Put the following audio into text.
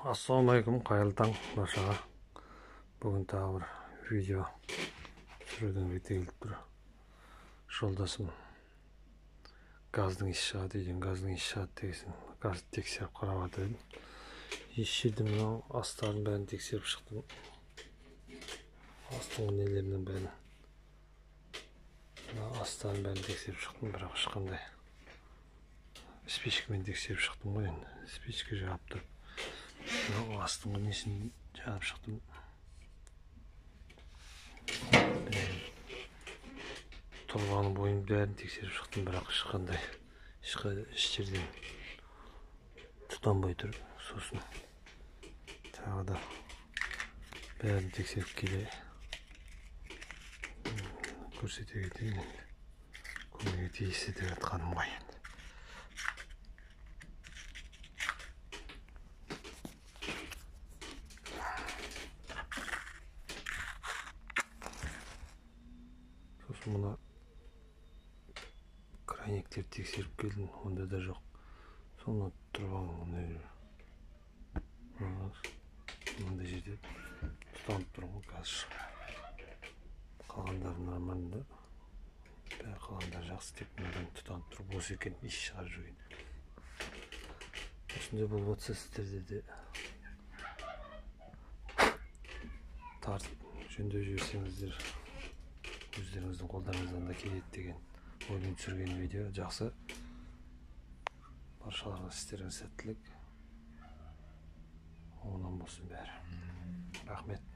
Ассалаумағалейкум, қайырлы таң баршаға. Бүгін тағы бір видео түсірудің реті келіп тұр. Жолдасым газдың иісі шығады, үйден газдың иісі шығады дегесін газды тексеріп қарап жатыр едім. Еш жерде мынау астарын бәрін тексеріп шықтым. Астыңғы нелерінің бәрін. Мына астарын бәрін тексеріп шықтым, бірақ ешқандай спичкамен тексеріп шықтым ғой енді. Спичка жағып тұрып мынау астыңғы несін жағып шықтым. Тұрғанның бойын бәрін тексеріп шықтым, бірақ ешқандай еш жерден тұтанбай тұр. Сосын тағы да бәрін тексеріп келе көрсете кетейін енді. Көмегі тиісті деп жатқаным ғой енді. Сосын мына краниктерді тексеріп келдім, онда да жоқ. Соны тұрған мынандай жерде тұтанып тұр ғой газ шығып. Қалғандары нормально, бәрі қалғандары жақсы, тек мынадан тұтанып тұр, бос екен, иіс шығарып жүрген. Осындай болып жатса сіздерде де тартып жөндеп жіберсеңіздер өздеріңіздің қолдарыңыздан да келеді деген оймен түсірген видео жақсы. Баршаларыңыз істеріңіз сәттілік, оңынан болсын бәрі. Рахмет.